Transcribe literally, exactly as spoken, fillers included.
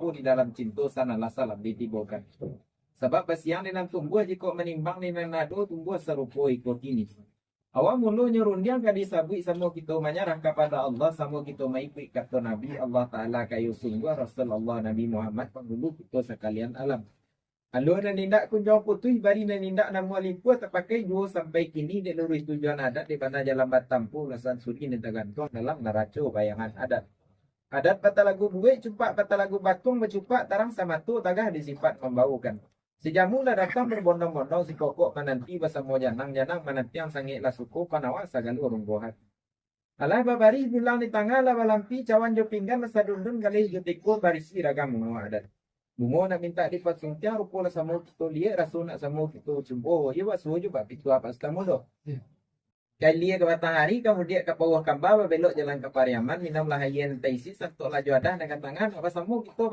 sarupo di dalam cinto, sanalah salam ditibokan. Sabab basiang di nan tumbuah, jikok manimbang di nan ado, tumbuah sarupo iko kini. Awal mulonyo rundiang ka disabuik samo kito manyarah kapado Allah, samo kito maikuik kato Nabi, Allah Ta'ala kayo sungguah, Rasulullah Nabi Muhammad, panghulu kito sakalian alam. Alun nan indak kunjuang putuih, bari nan indak namuah lipuah, tapakai juo sampai kini, dek luruih tujuan adat, di bana jalan batampuah, ulasan suri nan tagantuang dalam naraco bayangan adat. Adat patalagu buek, cupak patalagu batuang, bacupak tarang samato, tagah di sipat mambaokan. Si jamu lah datang berbondong-bondong, si kokok mananti basamo janang, janang manantiang sangaik lah suko, panawa sagalo runggohan. Alah babarih bulang di tangah, lah balampi cawan jo pinggan, lah sadundun galeh jo teko, barisi ragam bungo adat. Bungo nak mintak dipasuntiang, rupo lah samo kito liek, raso nak samo kito cubo, iyo basuo jo bak pituah Pak Sutarmudo. Ka ilia ka batang ari, ka mudiak ka pauah kamba, babelok jalan ka Pariaman, minumlah aia nan taisi, santoklah jo adah nan ka tangah, nak basamo kito